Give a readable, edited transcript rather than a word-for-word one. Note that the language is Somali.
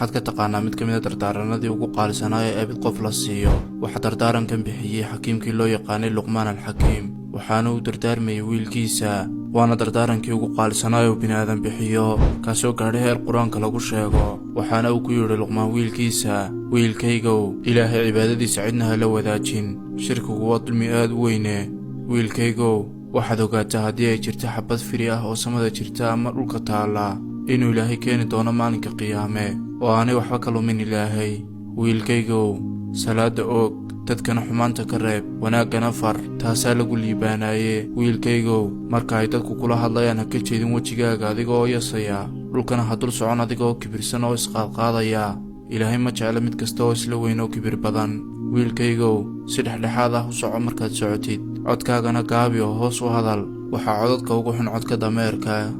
Maxaad ka taqaanaa mid ka mid a dardaaranadii ugu qaalisanaa ee abid qof la siiyo? Waxaa dardaarankan bixiyey xakiimkii loo yaqaanay Luqmaan Alxakiim, waxaana uu dardaarmayay wiilkiisa. Waana dardaarankii ugu qaalisanaa ee uu bini'aadan bixiyo, kaasoo gaadhay heer Qur-aanka lagu sheego. Waxaana uu ku yidhi Luqmaan wiilkiisa: "Wiilkaygow, Ilaahay cibaadadiisa cidna ha la wadaajin, shirkigu waa dulmi aad u weyne. Wiilkaygow, waxaad ogaataa haddii ay jirto xabbad firi ah oo samada jirta ama dhulka taalla, inuu Ilaahay keeni doono maalinka qiyaame oo aanay waxba ka lumin Ilaahay. Wiilkaygow, salaada oog, dadkana xumaanta ka reeb, wanaaggana far, taasaa lagu liibaanaaye. Wiilkaygow, marka ay dadku kula hadlayaan, ha ka jeedin wejigaaga adiga oo yasaya, dhulkana ha dul socon adiga oo kibirsan oo isqaadqaadaya. Ilaahay ma jecla mid kasta oo isla weyn oo kibir badan. Wiilkaygow, si dhexdhexaad ah u soco markaad socotid, codkaagana gaabi oo hoos u hadal. Waxaa codadka ugu xun codka dameerka."